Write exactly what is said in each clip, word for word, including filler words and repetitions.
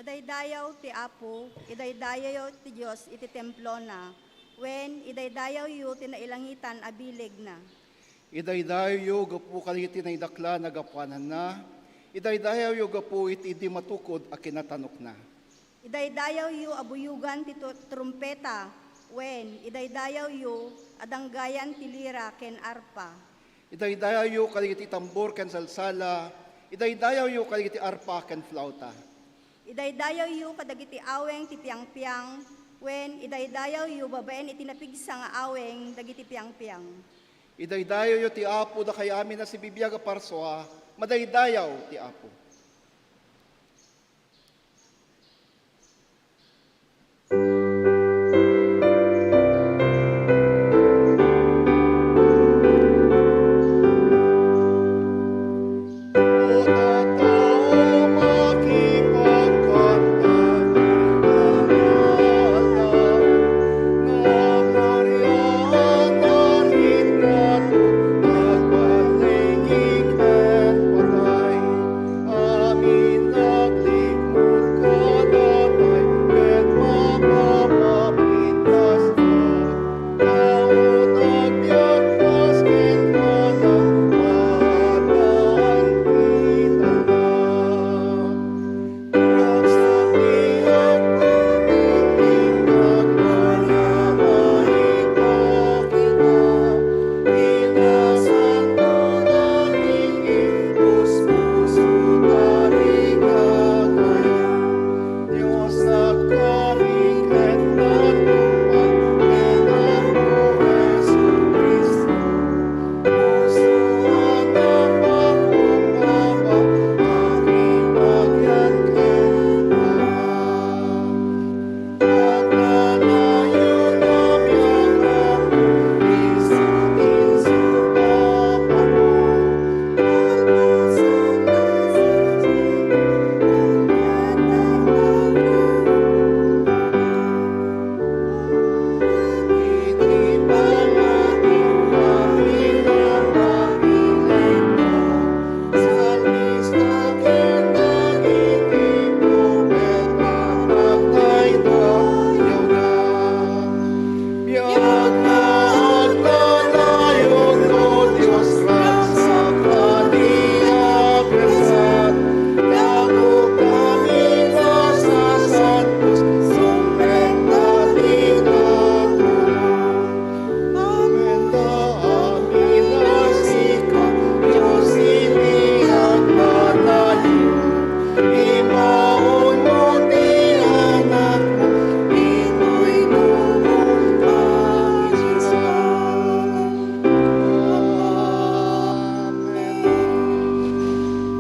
Idaydayaw ti Apo, idaydayaw ti Dios iti templona, wen idaydayawyo ti nailangitan a bilegna. Idaydayawyo gapu kadagiti naidaklan a gapuananna, idaydayawyo gapu iti idi matukod a kinatanokna. Idaydayawyo a buyogan ti tu-, trumpeta, wen idaydayawyo a danggayan ti lira ken arpa. Idaydayawyo kadagiti tambor ken salsala, idaydayawyo kadagiti arpa ken flauta. Idaydayawyo kadagiti aweng ti piangpiang, wen idaydayawyo babaen iti napigsa nga aweng dagiti piangpiang. Idaydayawyo ti Apo, dakay amin a sibibiag a parsua, madaydayaw ti Apo.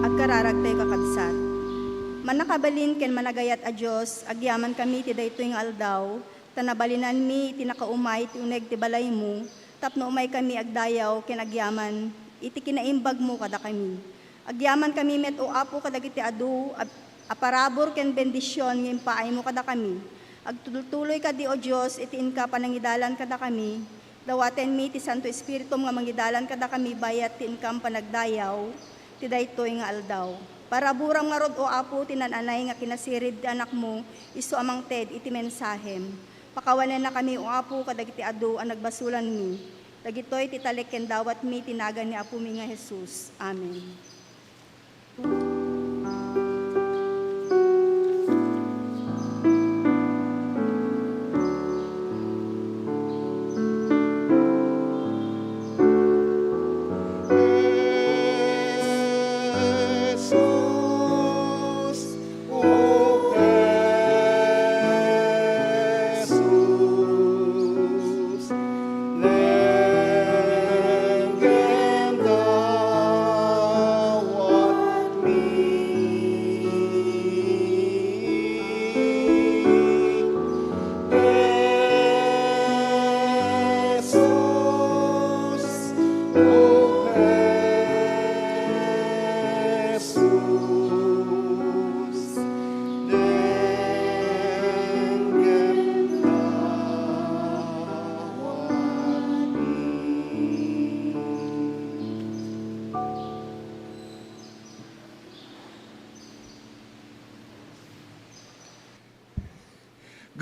Agkararagtayo, kakabsat. Mannakabalin ken managayat a Dios, agyamankami ti daytoy nga aldaw, ta nabalinanmi iti nakaumay ti uneg ti balaymo, tapno umaykami agdayaw ken agyaman iti kinaimbagmo kadakami. Agyamankami met, O Apo, kadagiti adu a, a parabur ken bendision nga impaaymo kadakami. Agtultuloy kadi, O Dios, iti inka panangidalan kadakami. Dawatenmi ti Santo Espiritum nga mangidalan kadakami bayat ti inkam panagdayaw ti daytoy nga aldaw. Paraburam ngarud, O Apo, ti naan-anay nga kinasirib ti Anakmo, isu a mangted iti mensahem. Pakawanennakami, O Apo, kadagiti adu a nagbasolanmi. Dagitoy ti talek ken dawatmi ti nagan ni Apomi nga Jesus. Amen.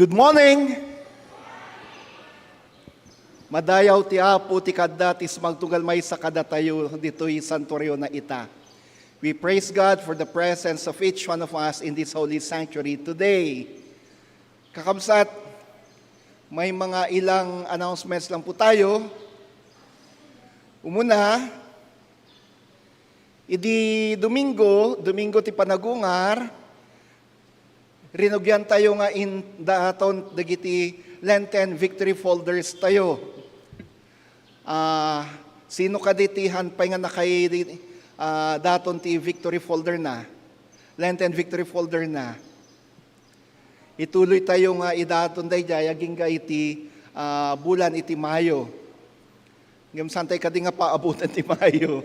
Good morning! Madayaw ti Apo ti kadda ti sumagtugal maysa kadatayo ditoy santuario na ita. We praise God for the presence of each one of us in this holy sanctuary today. Kakabsat, may mga ilang announcements lang po tayo. Umuna, idi Domingo, Domingo ti Panagungar, rinugian tayo nga in daton dagiti Lenten victory folders tayo. Ah, sino kadi ti han pay nga nakay, ah, daton ti victory folder na? Lenten victory folder na. Ituloy tayo nga idaton daydiay agingga iti, ah, bulan iti Mayo. Ngem saan tayo kadi nga paabutan ti Mayo?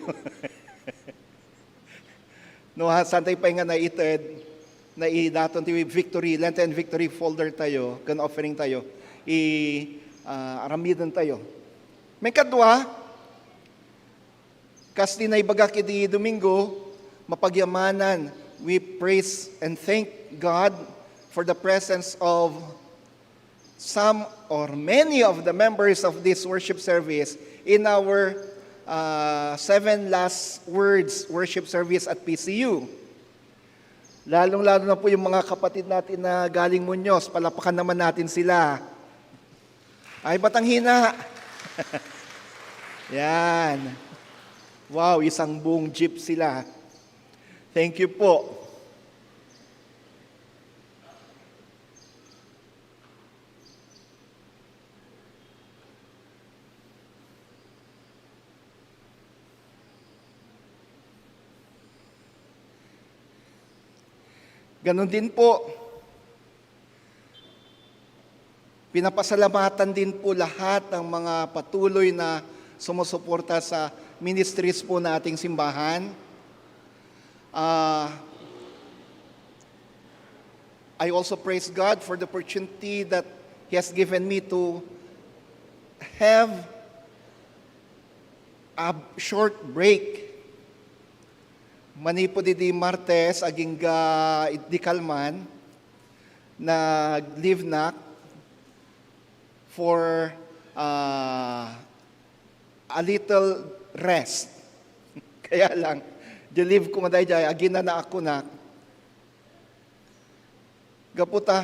No, ha, saan tayo pay nga naited, naidaton ti victory, Lenten victory folder tayo, ken offering tayo, i, ah, aramiden tayo. Maikadua, kas ti naibagak idi Domingo, mapagyamanan, we praise and thank God for the presence of some or many of the members of this worship service in our, uh, Seven Last Words worship service at P C U. Lalong-lalo na po yung mga kapatid natin na galing Muñoz, palapakan naman natin sila. Ay, batang hina. Yan. Wow, isang buong jeep sila. Thank you po. Ganun din po, pinapasalamatan din po lahat ng mga patuloy na sumusuporta sa ministries po na ating simbahan. Ah, I also praise God for the opportunity that He has given me to have a short break. Manipud idi Martes, agingga idi kalman, nag-leave nak for, ah, a little rest. Kaya lang, di leave ko nga daydiay, aginanaak ko nak. Gapu ta,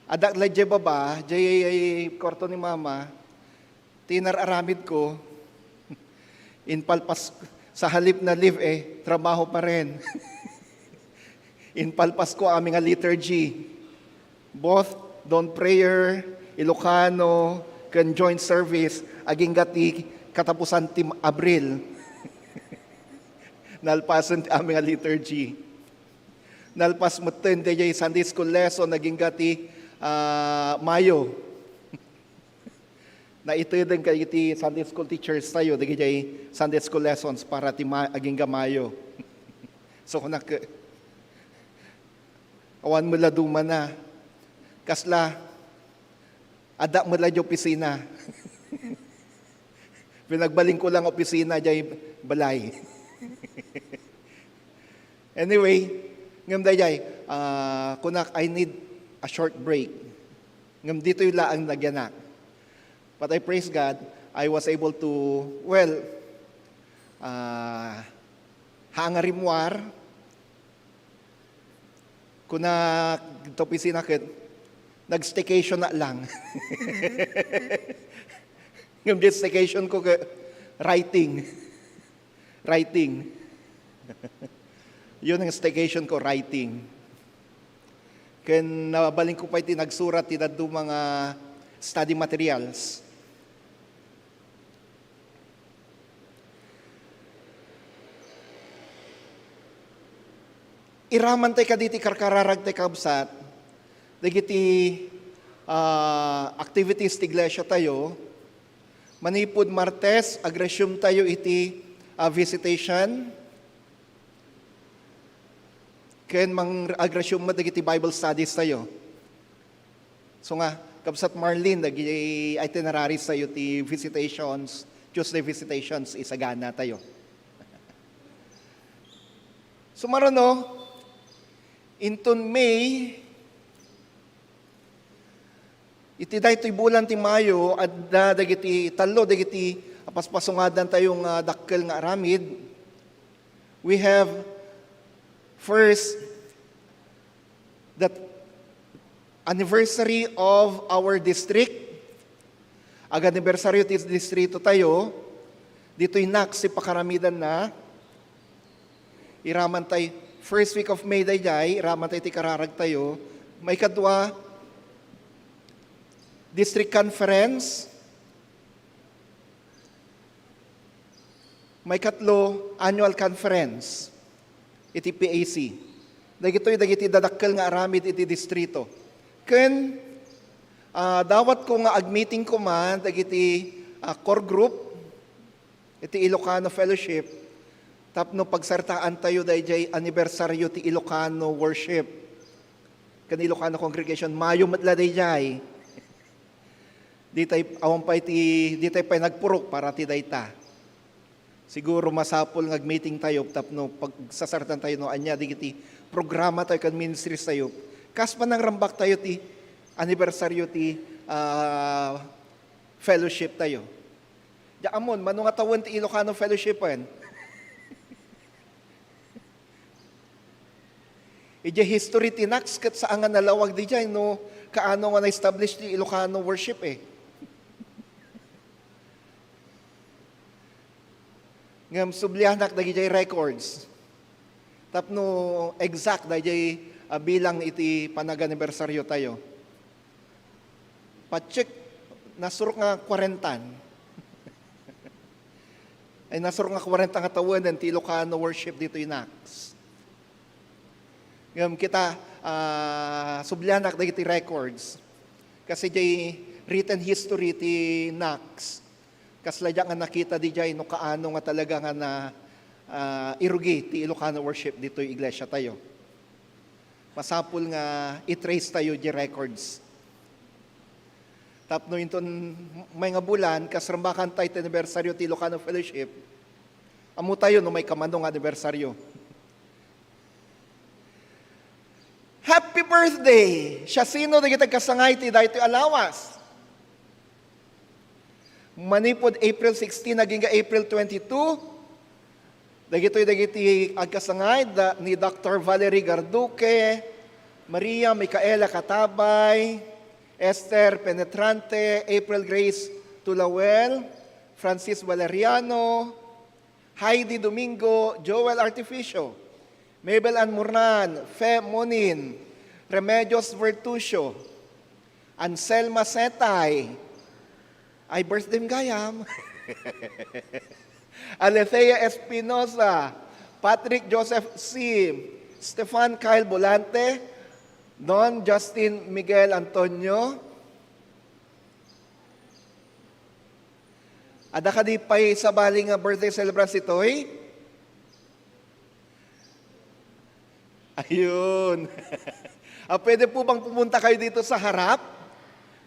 adda la jay baba, jay kwarto ni Mama, ti inar-aramid ko, impalpas, sa halip na leave eh, trabaho pa rin. Impalpas ko amin nga liturgy. Both dawn prayer, Ilocano, ken joint service, agingga ti katapusan ti Abril. Nalpasen ti amin nga liturgy. Nalpas metten dayjay Sunday school lesson, agingga ti, ah, Mayo. Naiteden kay iti Sunday school teachers tayo, dagijay Sunday school lessons para ti Ma-, agingga Mayo. So, kunak, awan mo la dumana. Kasla, adda mo la di opisina. Pinagbalin ko lang opisina jay balay. Anyway, ngem dayjay, ah, kunak, I need a short break. Ngem ditoy laeng nagyanak. But I praise God, I was able to, well, ah, ha nga rimmuar, kuna ta opisina ket, nag-staycation na lang. Ngem di staycation ko ket writing. Writing. Yun ang staycation ko, writing. Ken nabalin ko pay ti nagsurat ti dadduma nga study materials. Iraman tay kaditi karkararag tay kabsat, dagiti, ah, activities ti iglesia tayo, manipud Martes, ag-resume tayo iti, ah, visitation, ken mang-, ag-resume met dagiti Bible studies tayo. So nga, kabsat Marlene, dagiti itineraries tayo ti visitations, Tuesday visitations, isagana tayo. Sumaruno, inton May, Iti daytoy bulan ti Mayo, adda dagiti tallo dagiti apaspasungadan tayo nga dakkel nga aramid. We have first, that anniversary of our district. Ag-anibersaryo ti distrito tayo, ditoy Nax ti pakaramidanna. Iraman tay first week of May daydiay, iraman tay ti kararag tayo. Maikadua, district conference. Maikatlo, annual conference iti P A C. Dagitoy dagiti dadakkel nga aramid iti distrito. Ken, ah, dawatko nga agmeeting koma dagiti, ah, core group iti Ilocano Fellowship tapno pagsartaan tayo daydiay anibersaryo ti Ilocano worship ken Ilocano congregation. Mayo met la daydiay. Ditay, awan pay ti, ditay pay nagpurok para ti dayta. Siguro masapul nga agmeeting tayo tapno pagsasartan tayo no ania dagiti programa tayo ken ministries tayo. Kas panangrambak tayo ti anibersaryo ti, ah, fellowship tayo. Dia amon, mano nga tawen ti Ilocano Fellowship, wen? Idiay history ti Nax, ket saan nga nalawag didiay no kaano nga na-establish ti Ilocano worship, eh. Ngem sublianak dagidiay records. Tapno exact, dagidiay, ah, bilang iti panag-anibersaryo tayo. Pacheck, nasurok nga kwarenta. Ay, nasurok nga kwarenta nga tawen ti Ilocano worship ditoy Nax. Ngem kita, ah, sublianak dagiti records. Kasi diay written history ti Nax, kasla dia nga nakita didiay no kaano nga talaga nga na, ah, irugi ti Ilocano worship ditoy iglesia tayo. Masapul nga i-trace tayo di records. Tapno inton may nga bulan, kas rambakan tayo ti anibersaryo ti Ilocano Fellowship, ammo tayo no may kamano nga anibersaryo. Happy birthday! Siasino dagiti agkasangay ti daytoy a lawas? Manipud April sixteen agingga April twenty-two, dagitoy dagiti agkasangay da, ni Doctor Valerie Garduque, Maria Micaela Catabay, Esther Penetrante, April Grace Tulawel, Francis Valeriano, Heidi Domingo, Joel Artificio, Mabel Ann Mornan, Fe Monin, Remedios Vertucio, Anselma Setay, ay birthday gayam, Alethea Espinosa, Patrick Joseph Sim, Stefan Kyle Volante, Don Justin Miguel Antonio. Adda kadi pay sabali nga birthday celebrants itoy? Ayun. Ah, pwede po bang pumunta kayo dito sa harap?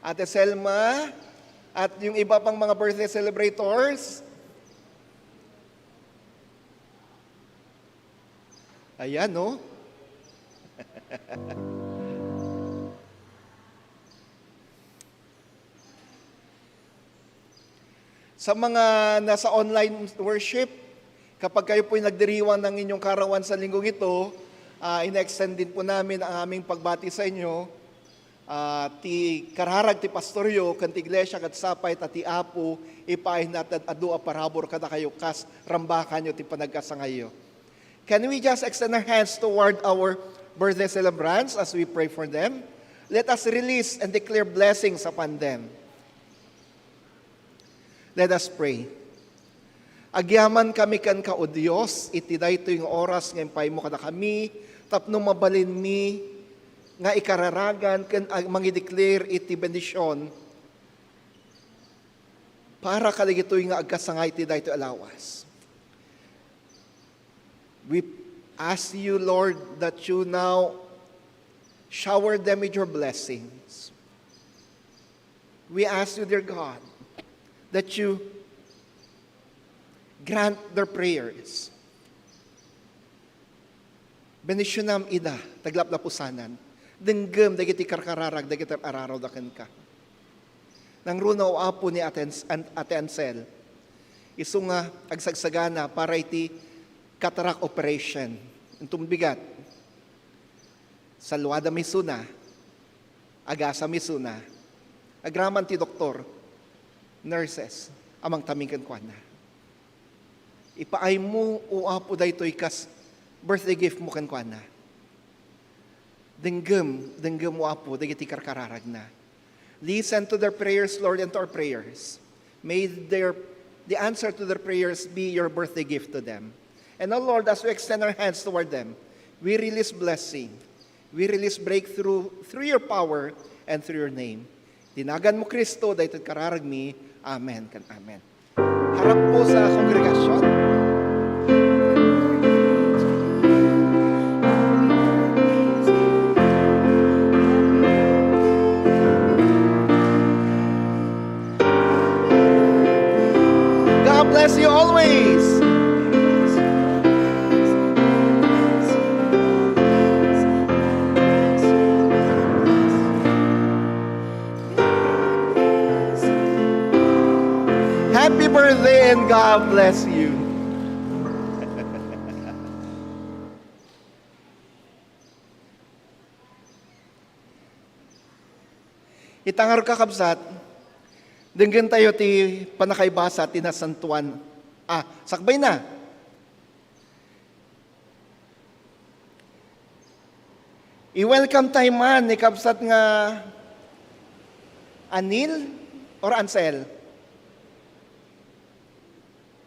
Ate Selma, at yung iba pang mga birthday celebrators? Ayan, no? Sa mga nasa online worship, kapag kayo po'y nagdiriwang ng inyong karawan sa linggong ito, ah, ina-extend din po namin ang aming pagbati sa inyo. Ah, ti kararag ti pastoryo ken ti iglesia ket sapay ta ti Apo ipaayna ti ad-adu a parabur kadakayo kas rambakanyo ti panagkasangayyo. Can we just extend our hands toward our birthday celebrants as we pray for them? Let us release and declare blessings upon them. Let us pray. Agyaman kami kenka, O Dios, iti daytoy nga oras nga impaymo kadakami tapno mabalinmi nga ikararagan ken ag-, mangideclare iti bendision para kadagitoy nga agkasangay iti daytoy a lawas. We ask you, Lord, that you now shower them with your blessings. We ask you, dear God, that you grant their prayers. Bendisyonam ida, taglaplapusanan. Denggem dagiti karkararag, dagiti ar-arawda kenka. Nangruna, O Apo, ni Ate Ans-, An-, Ate Ansel, isu nga agsagsagana para iti cataract operation. Inton bigat, saluadam isuna, agasam isuna, agraman ti doktor, nurses, a mangtamin kenkuana. Ipaaymo, O Apo, daytoy kas birthday gift mo kenkuana. Denggem, denggem, O Apo, dagiti karkararagna. Listen to their prayers, Lord, and to our prayers. May their, the answer to their prayers be your birthday gift to them. And, O Lord, as we extend our hands toward them, we release blessing. We release breakthrough through your power and through your name. Ti nagan mo, Kristo, daytoy kararagmi. Amen ken amen. Harap po sa kongregasyon. God bless you always. Happy birthday and God bless you. Ita ngarud, kakabsat, denggentayo ti pannakaibasa ti nasantoan. Ah, sakbay na. I-welcome tayo man ni kabsat nga Anil or Ansel?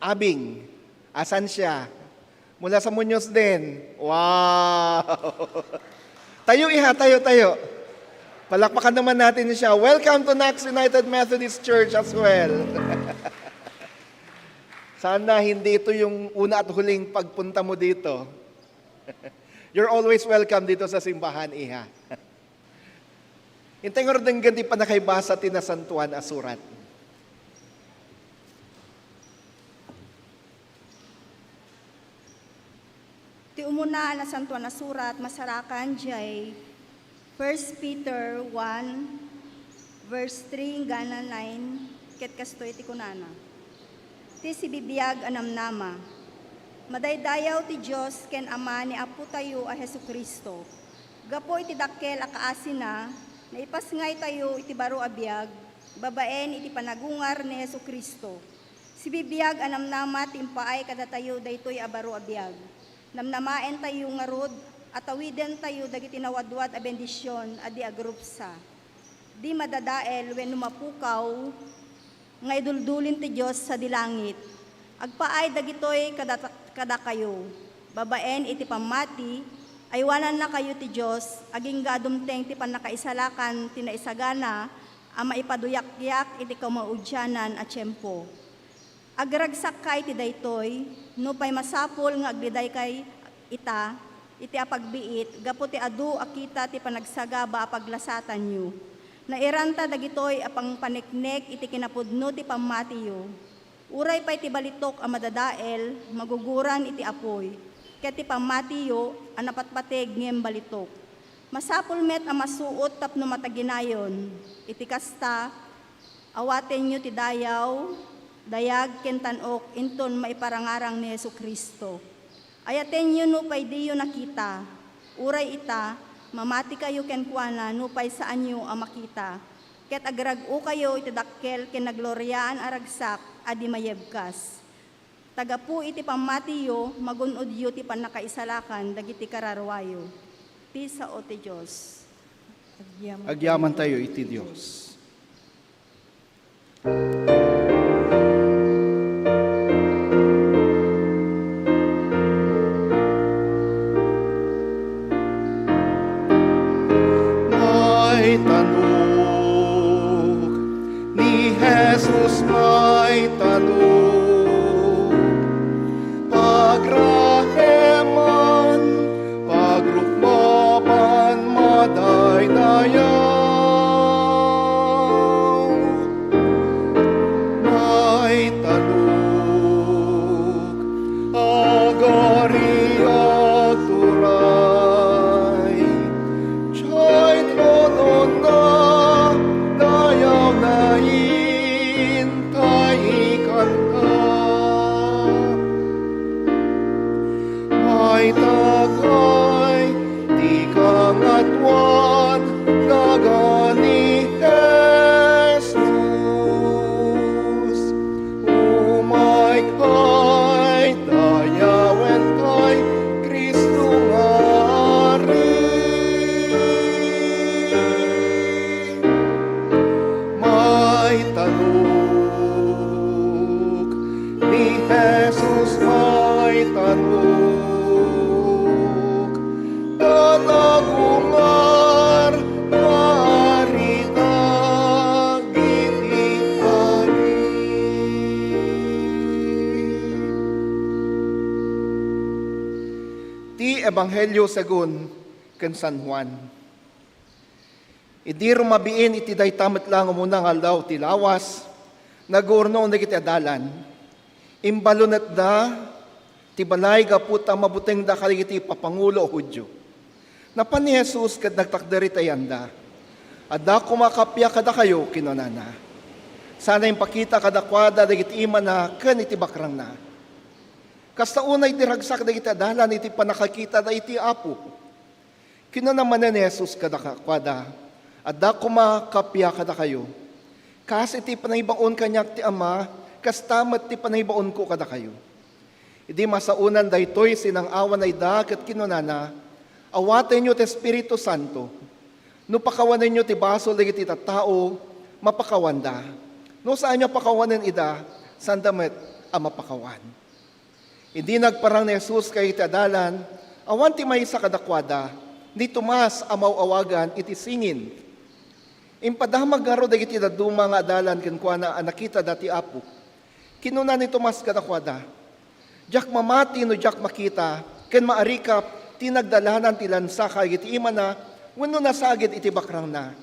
Abing. Asan siya? Mula sa Muñoz din. Wow! Tayo, iha, tayo, tayo. Palakpakan naman natin siya. Welcome to Nax United Methodist Church as well. Sana hindi ito yung una at huling pagpunta mo dito. You're always welcome dito sa simbahan, iha. Intay nga rudenggen ti pannakaibasa ti Nasantoan a Surat. Ti umuna a Nasantoan a Surat, masarakan diay First Peter one, verse three inggana nine, ket kastoy ti kunana: Ti sibibiag a namnama. Madaydayaw ti Dios ken Ama ni Apotayo a Jesu-Cristo. Gapu iti dakkel a kaasina, naipasngaytayo iti baro a biag babaen iti panagungar ni Jesu-Cristo. Sibibiag a namnama ti impaay kadatayo daytoy a baro a biag. Namnamaentayo ngarud a tawidentayo dagiti nawadwad a bendision a di agrupsa. Di madadael wenno mapukaw nga iduldulin ti Dios sadi langit. Agpaay dagitoy kada-, kadakayo. Babaen iti pammati, aywanannakayo ti Dios, agingga dumteng ti pannakaisalakan ti naisagana a maipaduyakyak iti kamaudianan a tiempo. Agragsakkay ti daytoy, nupay masapul nga agdidaykay ita, iti apagbiit, gapu ti adu a kita ti panagsagaba a paglasatanyo. Nairanta dagitoy a pangpaneknek iti kinapudno ti pammatiyo. Uray pay ti balitok a madadael, maguguran iti apuy, ket ti pammatiyo a napatpateg ngem balitok. Masapul met a masuot tapno mataginayon. Iti kasta, awatenyo ti dayaw, dayag, ken tan-ok inton maiparangarang ni Jesu-Cristo. Ayatenyo nupay diyo nakita. Uray ita, mamatikayo kenkuana nupay saanyo a makita. Ket agrag-okayo iti dakkel ken nagloriaan a ragsak a di mayebkas. Ta gapu iti pammatiyo, magun-odyo ti pannakaisalakan dagiti kararuayo. Ti sao ti Dios. Agyamantayo iti Dios. Maitanok ni Jesus, maitanok. Pagraeman, pagrukmaban, madaydayaw. Maitanok, ta nagungar nga ari dagiti ari. Ti Ebanghelio segun ken San Juan. Idi rumabiin iti dayta met la nga umuna nga aldaw ti lawas, naguurnong dagiti adalan. Imbalonetda ti balay gapu ta mabutengda kadagiti papangulo a Judio. Napan ni Jesus ket nagtakder iti ayanda. "Adda koma kappia kadakayo," kinunana. Sana impakita kadakuada dagiti imana ken iti bakrangna. Kasta unay ti ragsak dagiti adalan iti pannakakitada iti Apo. Kinuna manen ni Jesus kadakuada, "Adda koma kappia kadakayo. Kas iti panangibaon kaniak ti Ama, kasta met ti panangibaonko kadakayo." Idi masaonan daytoy, sinang-awana ida ket kinunana, "Awatenyo ti Espiritu Santo. No pakawanenyo ti basol dagiti tattao, mapakawanda. No saanyo a pakawanen ida, saanda met a mapakawan." Idi nagparang ni Jesus kadagiti adalan, awan ti maysa kadakuada, ni Tomas a maaw-awagan iti Singin. Impadamag ngarud dagiti dadduma nga adalan kenkuana a nakitada ti Apo. Kinuna ni Tomas kadakuada, "Diak mamati no diak makita ken maarikap ti nagdalanan ti lansa kadagiti imana wenno nasagid iti bakrangna."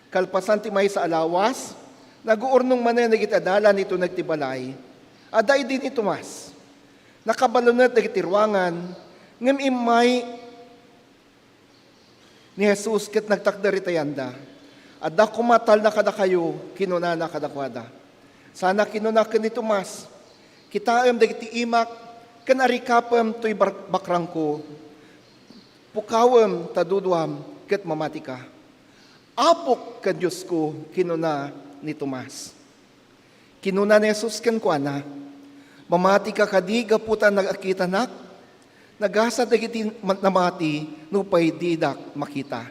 Kalpasan ti maysa a lawas, naguurnong manen dagiti adalan iti uneg ti balay. Adda idi ni Tomas. Nakabalonet dagiti ruangan, ngem immay ni Jesus ket nagtakder iti ayanda. "Adda koma talna kadakayo," kinunana kadakuada. Sana kinuna ken ni Tomas, "Kitaem dagiti imak ken arikapem toy bar-, bakrangko. Pukawem ta duduam ket mamatika." "Apok ken Diosko," kinuna ni Tomas. Kinuna ni Jesus kenkuana, "Mamatika kadi gapu ta nakitanak? Nagasat dagiti ma-, namati nupay didak makita."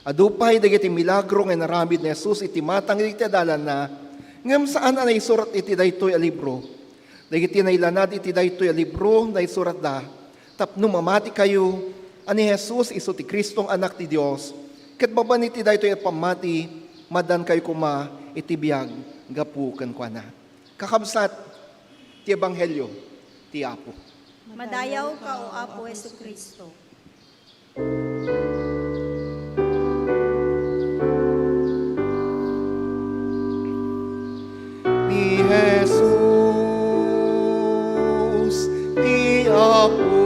Adu pay dagiti milagro nga inaramid ni Jesus iti matang iti adalanna, ngem saan a naisurat iti daytoy a libro. Dagiti nailanad iti daytoy a libro, naisuratda tapno mamatikayo a ni Jesus isu ti Cristo nga Anak ti Dios, ket babaen iti daytoy a pammati, madankayo koma iti biag gapu kenkuana. Kakabsat, ti Ebanghelio ti Apo. Madayawka, O Apo Jesu-Cristo. Ni Jesus ti Apo,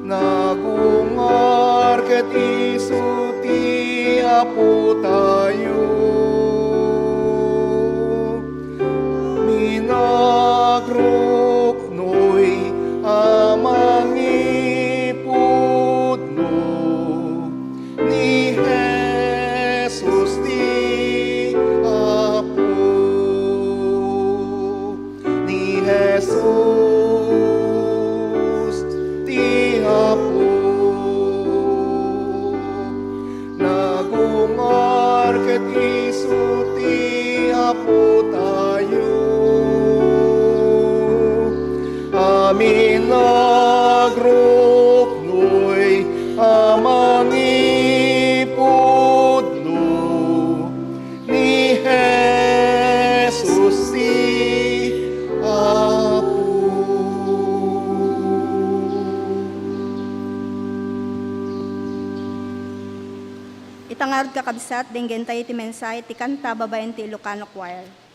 nagungar ket isu ti Apotayo. Minagrok noy a mangipudno, ni Jesus ti Apo. Ni Jesus ti Apo. Nagungar ket isu ti Apotayo. A minagrok noy a mangipudno, ni Jesus ti Apo. Ita ngarud, kakabsat, denggen tayo ti mensahe ti kanta babaen ti Ilocano Choir.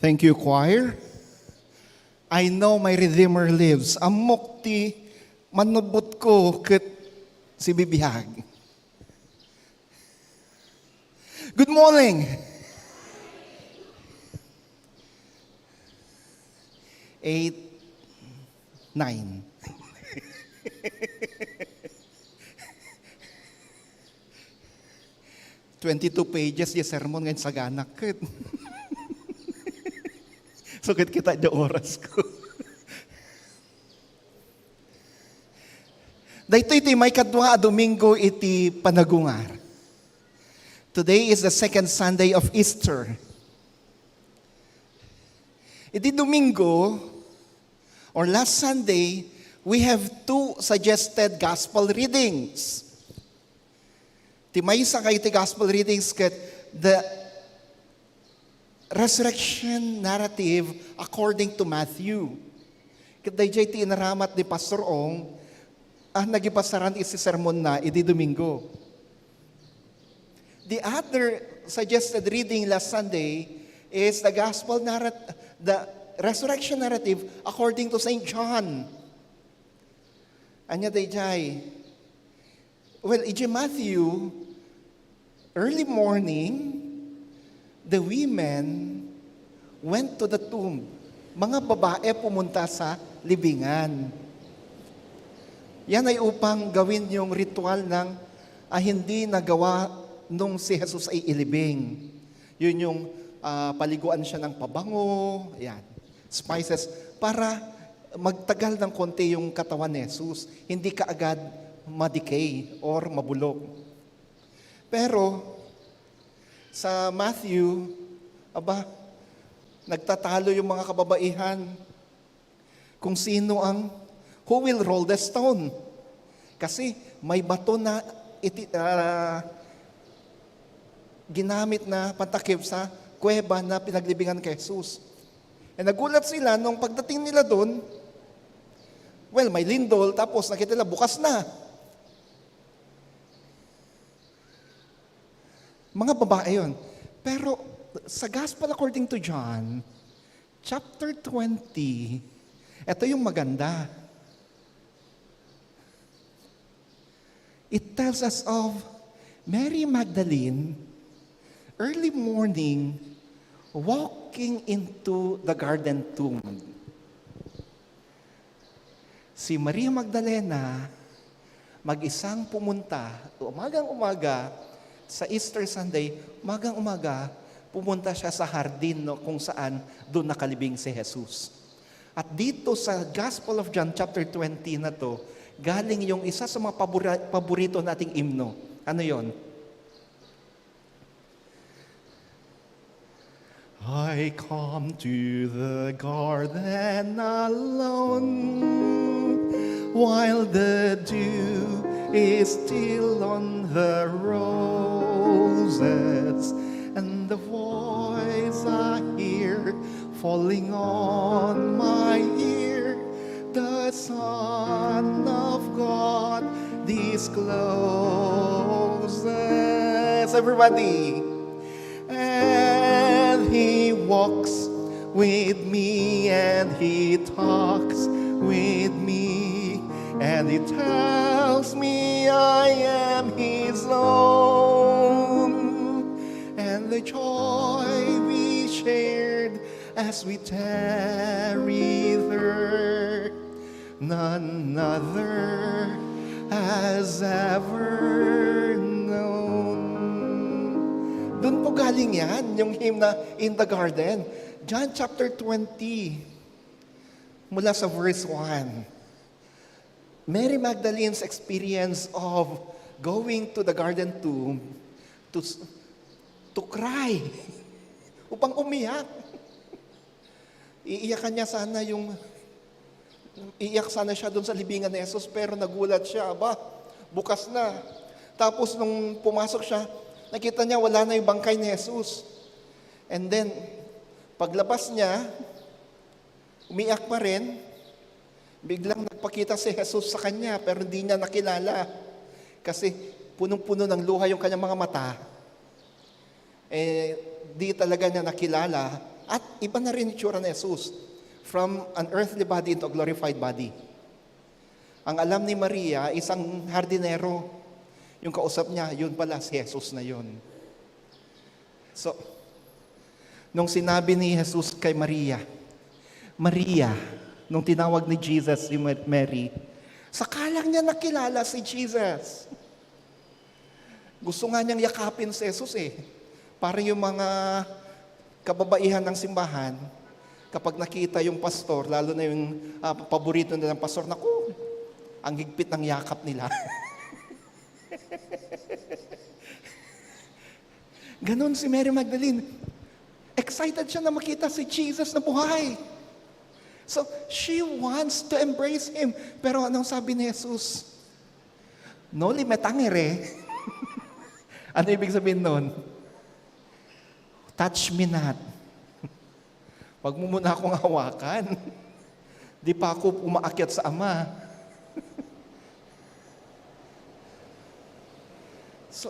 Thank you, choir. I know my Redeemer lives. Ammok ti mannubbotko ket sibibiag. Good morning. Eight, nine. Twenty-two pages ti sermon nga insaganak ket. So, ket kita ti orasko. Daytoy ti maikadua a Domingo iti panagungar. Today is the second Sunday of Easter. Iti Domingo, or last Sunday, we have two suggested gospel readings. Ti maysa kayo ti gospel readings ket the resurrection narrative according to Matthew. Ket daydiay ti inaramat ni Pastor Ong a nagipasaran iti sermonna idi Domingo. The other suggested reading last Sunday is the gospel narrat-, the resurrection narrative according to Saint John. Ania daydiay? Well, idiay Matthew, early morning, the women went to the tomb. Mga babae pumunta sa libingan. Yan ay upang gawin yung ritual ng, ah, hindi nagawa nung si Jesus ay ilibing. Yun yung, ah, paliguan siya ng pabango, yan, spices, para magtagal ng konti yung katawan ni Jesus. Hindi kaagad ma-decay or mabulok. Pero sa Matthew, aba, nagtatalo yung mga kababaihan kung sino ang, who will roll the stone. Kasi may bato na iti-, ah, ginamit na pantakip sa kuweba na pinaglibingan kay Jesus. Eh, nagulat sila nung pagdating nila doon, well, may lindol, tapos nakita nila bukas na. Mga babae yun. Pero sa Gospel according to John, chapter twenty, ito yung maganda. It tells us of Mary Magdalene, early morning, walking into the garden tomb. Si Maria Magdalena, mag-isang pumunta, umagang-umaga, sa Easter Sunday, umagang-umaga, pumunta siya sa hardin, no, kung saan doon nakalibing si Jesus. At dito sa Gospel of John chapter twenty na to, galing yung isa sa mga pabora-, paborito nating imno. Ano yon? I come to the garden alone, while the dew is still on the roses, and the voice I hear falling on my ear, the Son of God discloses. Everybody. And he walks with me and he talks with me and he tells me I am his own. And the joy we shared as we tarry there, none other has ever known. Doon po galing yan, yung hymn na In the Garden. John chapter twenty, mula sa verse one. Mary Magdalene's experience of going to the garden tomb to, to cry. Upang umiyak. Iiyakan niya sana yung, iiyak sana siya doon sa libingan ni Jesus, pero nagulat siya, aba, bukas na. Tapos nung pumasok siya, nakita niya wala na yung bangkay ni Jesus. And then, paglabas niya, umiyak pa rin, biglang nagpakita si Jesus sa kanya, pero hindi niya nakilala. Kasi punong-puno ng luha yung kanyang mga mata. Eh, di talaga niya nakilala At iba na rin itsura ni Jesus. From an earthly body into a glorified body. Ang alam ni Maria, isang hardinero. Yung kausap niya, yun pala, si Jesus na yun. So, nung sinabi ni Jesus kay Maria, "Maria," nung tinawag ni Jesus si Ma-, Mary, saka lang niya nakilala si Jesus. Gusto nga niyang yakapin si Jesus eh. Parang yung mga kababaihan ng simbahan, kapag nakita yung pastor, lalo na yung, ah, paborito nilang pastor, naku, ang higpit ng yakap nila. Ganun si Mary Magdalene. Excited siya na makita si Jesus na buhay. So, she wants to embrace him. Pero anong sabi ni Jesus? "Noli me tangere." Ano ibig sabihin nun? "Touch me not." Wag mo muna akong hawakan. Di pa ako umaakyat sa Ama. So,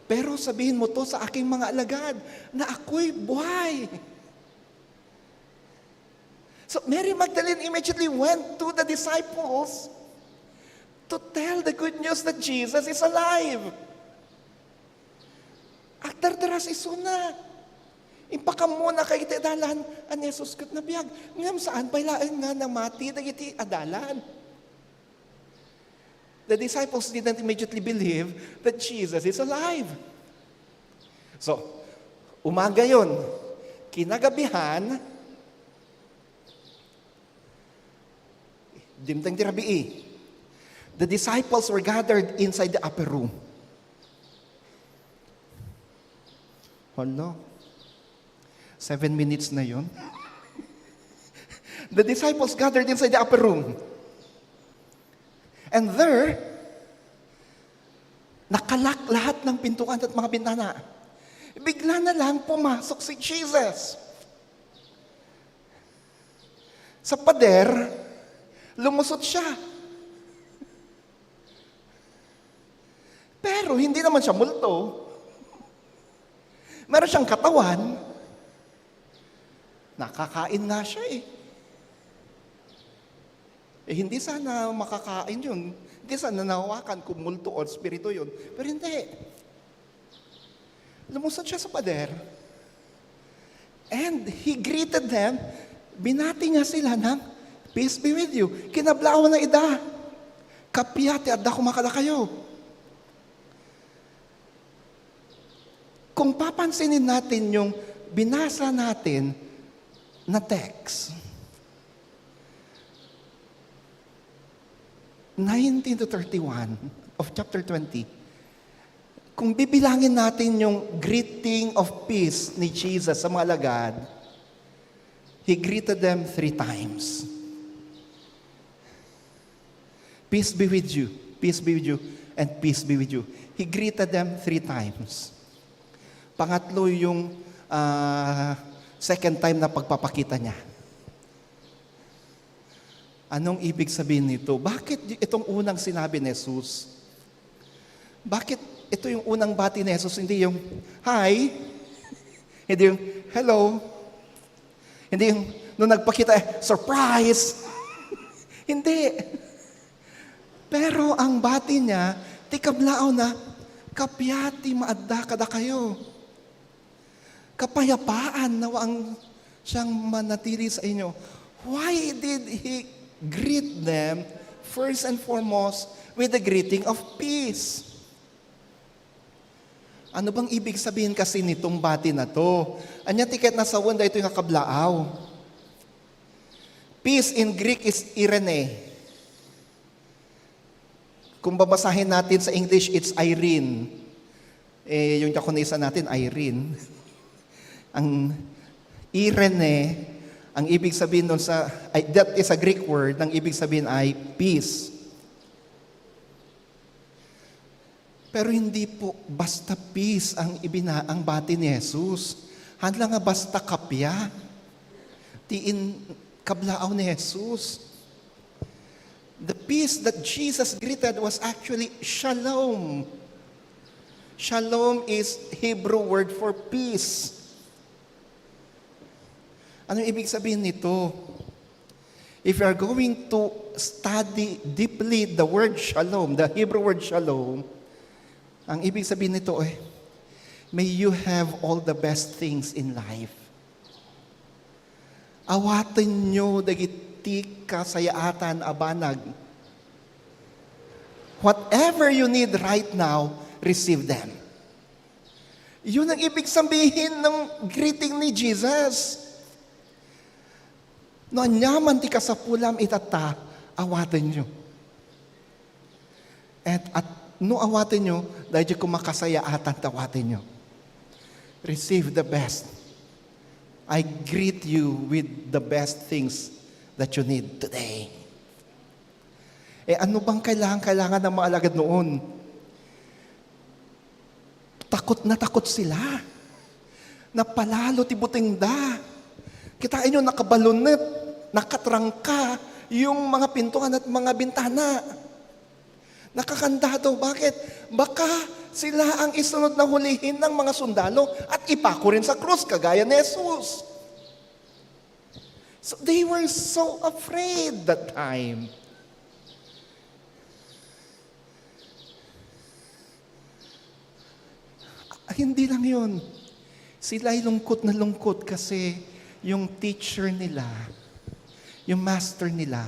pero sabihin mo to sa aking mga alagad na ako'y buhay. So, Mary Magdalene immediately went to the disciples to tell the good news that Jesus is alive. Agdardaras isuna. Impakammuna kay iti adalan a ni Jesus ket nabiag. Ngem saan pay laeng nga namati dagiti adalan? The disciples didn't immediately believe that Jesus is alive. So, umagayon, kinagabihan, dimteng ti rabii, the disciples were gathered inside the upper room. Hala. Seven minutes na yon. The disciples gathered inside the upper room. And there, nakalak lahat ng pintuan at mga bintana. Bigla na lang pumasok si Jesus. Sa pader, lumusot siya. Pero hindi naman siya multo. Meron siyang katawan. Nakakain nga siya eh. Eh, hindi sana makakain yun. Hindi sana nahawakan kung multo o espiritu yun. Pero hindi. Lumusot siya sa pader. And he greeted them. Binati niya sila ng, "Peace be with you." Kinablaaw na ida. "Kappia ti adda koma kadakayo." Kung papansinin natin yung binasa natin na text, nineteen to thirty-one of chapter twenty, kung bibilangin natin yung greeting of peace ni Jesus sa mga alagad, he greeted them three times. "Peace be with you, peace be with you, and peace be with you." He greeted them three times. Pangatlo yung, ah, second time na pagpapakita niya. Anong ibig sabihin nito? Bakit itong unang sinabi ni Jesus? Bakit ito yung unang bati ni Jesus? Hindi yung, "Hi." Hindi yung, "Hello." Hindi yung, nung nagpakita, eh, "Surprise!" Hindi. Pero ang bati niya, ti kablaaw na, "Kappia ti maadda kadakayo. Kapayapaan nawa ang siyang manatili sa inyo." Why did he greet them first and foremost with the greeting of peace? Ano bang ibig sabihin kasi nitong bati na to? Ania ti ket nasawen daytoy nga kablaaw? Peace in Greek is eirene. Kung babasahin natin sa English, it's Irene. Eh, yung Japonesa natin, Irene. Ang eirene, ang ibig sabihin nun sa, ay, that is a Greek word, ang ibig sabihin ay peace. Pero hindi po basta peace ang ibina-, ang bati ni Jesus. Haan la nga basta kappia. Ti in-, kablaaw ni Jesus. The peace that Jesus greeted was actually shalom. Shalom is Hebrew word for peace. Ano ibig sabihin nito? If you are going to study deeply the word shalom, the Hebrew word shalom, ang ibig sabihin nito ay, may you have all the best things in life. Awatenyo dagiti kasayaatan a banag. Whatever you need right now, receive them. Yun ang ibig sabihin ng greeting ni Jesus. No aniaman ti kasapulam itatta, awatenyo. At, at no awatenyo, daydi koma kasayaatan ta awatenyo. Receive the best. I greet you with the best things that you need today. Eh, ano bang kailangan, kailangan ng mga alagad noon? Takot na takot sila. Napalalo ti butengda. Kitaenyo, nakabalunet, nakatrangka yung mga pintuan at mga bintana. Nakakandado. Bakit? Baka sila ang isunod na hulihin ng mga sundalo at ipako rin sa krus, kagaya ni Jesus. So they were so afraid that time. Ah, hindi lang yun. Sila'y lungkot na lungkot kasi yung teacher nila, yung master nila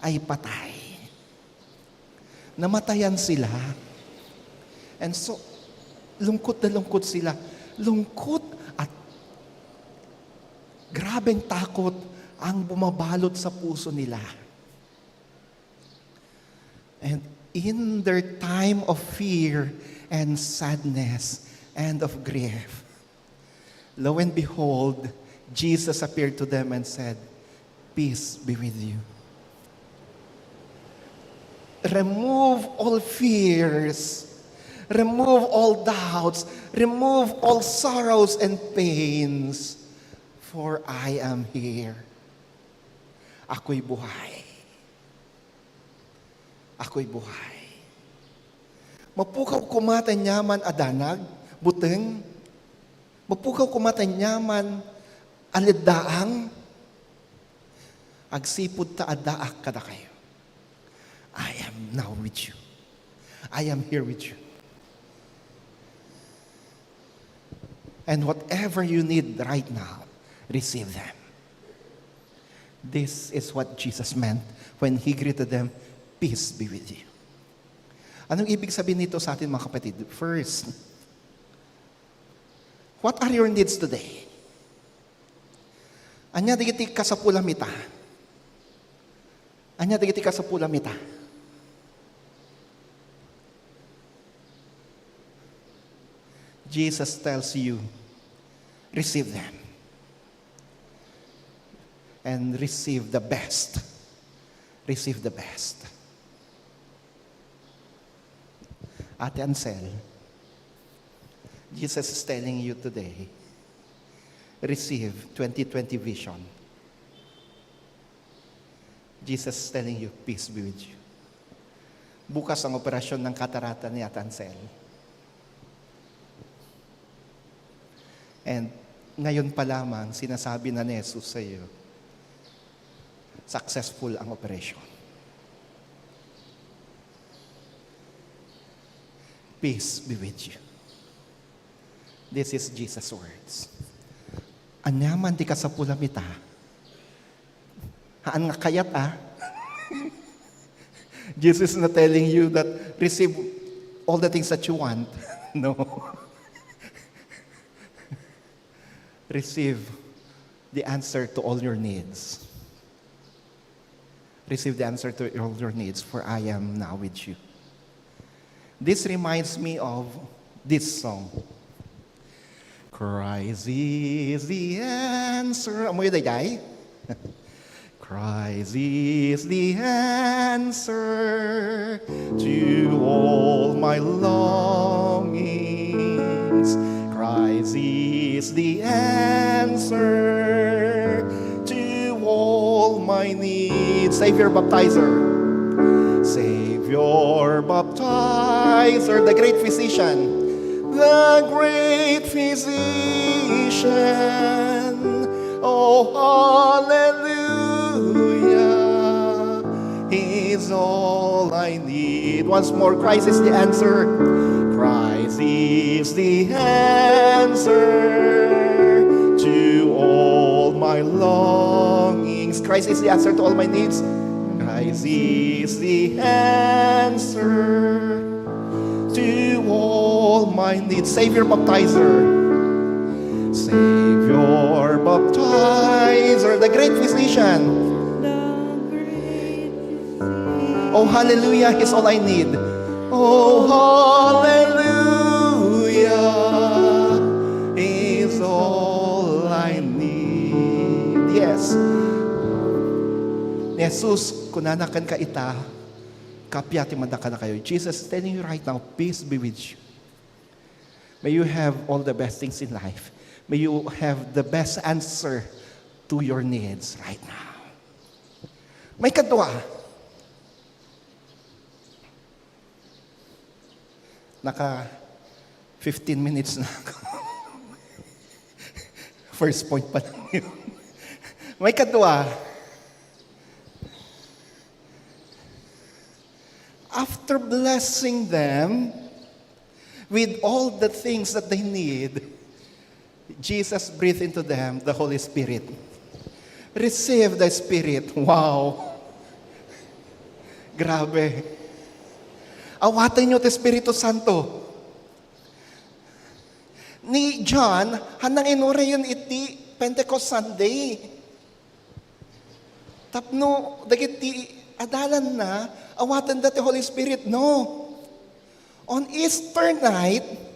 ay patay. Namatayan sila. And so, lungkot na lungkot sila. Lungkot at grabeng takot ang bumabalot sa puso nila. And in their time of fear and sadness and of grief, lo and behold, Jesus appeared to them and said, "Peace be with you." Remove all fears, remove all doubts, remove all sorrows and pains, for I am here. Ako'y buhay. Ako'y buhay. Mapukaw koma ti aniaman a danag, buteng. Mapukaw koma ti aniaman a leddaang. Agsipud ta addaak kadakayo. I am now with you. I am here with you. And whatever you need right now, receive them. This is what Jesus meant when He greeted them, "Peace be with you." Anong ibig sabihin nito sa atin, mga kapatid? First, what are your needs today? Ania dagiti kasapulam ita? Ania dagiti kasapulam ita? Jesus tells you, receive them. And receive the best. Receive the best. Ate Ansel, Jesus is telling you today, receive twenty twenty vision. Jesus is telling you, "Peace be with you." Bukas ang operasyon ng katarata ni Ate Ansel. And ngayon pa lamang, sinasabi na ni Jesus sa iyo, successful ang operasyon. Peace be with you. This is Jesus' words. Aniaman ti kasapulam ita, haan nga kayat, ah. Jesus is not telling you that receive all the things that you want. No. Receive the answer to all your needs. Receive the answer to all your needs, for I am now with you. This reminds me of this song. Christ is the answer. Amoy daydiay? Christ is the answer to all my longings. Christ is the answer to all my needs. Savior Baptizer. Savior Baptizer, the great physician. The great physician. Oh, hallelujah is all I need. Once more, Christ is the answer. Christ is the answer to all my longings. Christ is the answer to all my needs. Christ is the answer to all my needs. Savior Baptizer. Savior Baptizer, the great physician. Oh, hallelujah, He's all I need. Oh, hallelujah, He's all I need. Yes. Ni Jesus, kunana kenka ita, kappia ti manda kadakayo. Jesus is telling you right now, peace be with you. May you have all the best things in life. May you have the best answer to your needs right now. Maikadua, naka fifteen minutes na ako. First point pa lang yun. Maikadua, after blessing them with all the things that they need, Jesus breathed into them the Holy Spirit. Receive the Spirit. Wow! Grabe. Awatenyo ti Espiritu Santo. Ni John, han nanginuray iti Pentecost Sunday. Tapno dagiti adalanna, awatenda ti Holy Spirit, no? On Easter night,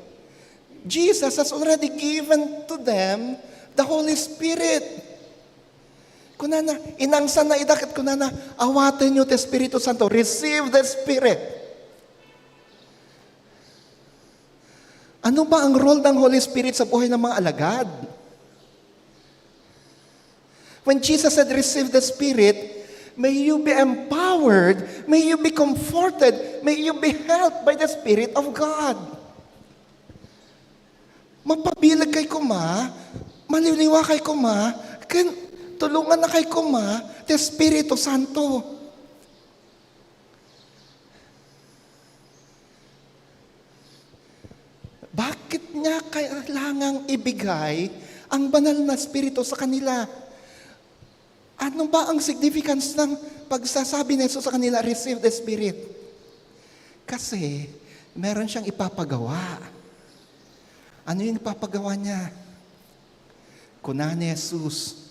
Jesus has already given to them the Holy Spirit. Kunana, inangsanna ida ket kunana, "Awatenyo ti Espiritu Santo. Receive the Spirit." Ano ba ang role ng Holy Spirit sa buhay ng mga alagad? When Jesus said, "Receive the Spirit," may you be empowered, may you be comforted, may you be helped by the Spirit of God. Mapabileg kay koma, maliliwa kay koma, ken tulungan na kay koma ti Espiritu Santo. Bakit niya kailangang ibigay ang banal na Espiritu sa kanila? Ano ba ang significance ng pagsasabi ni Jesus sa kanila, "Receive the Spirit"? Kasi meron siyang ipapagawa. Ano yung ipapagawa niya? Kuna ni Jesus,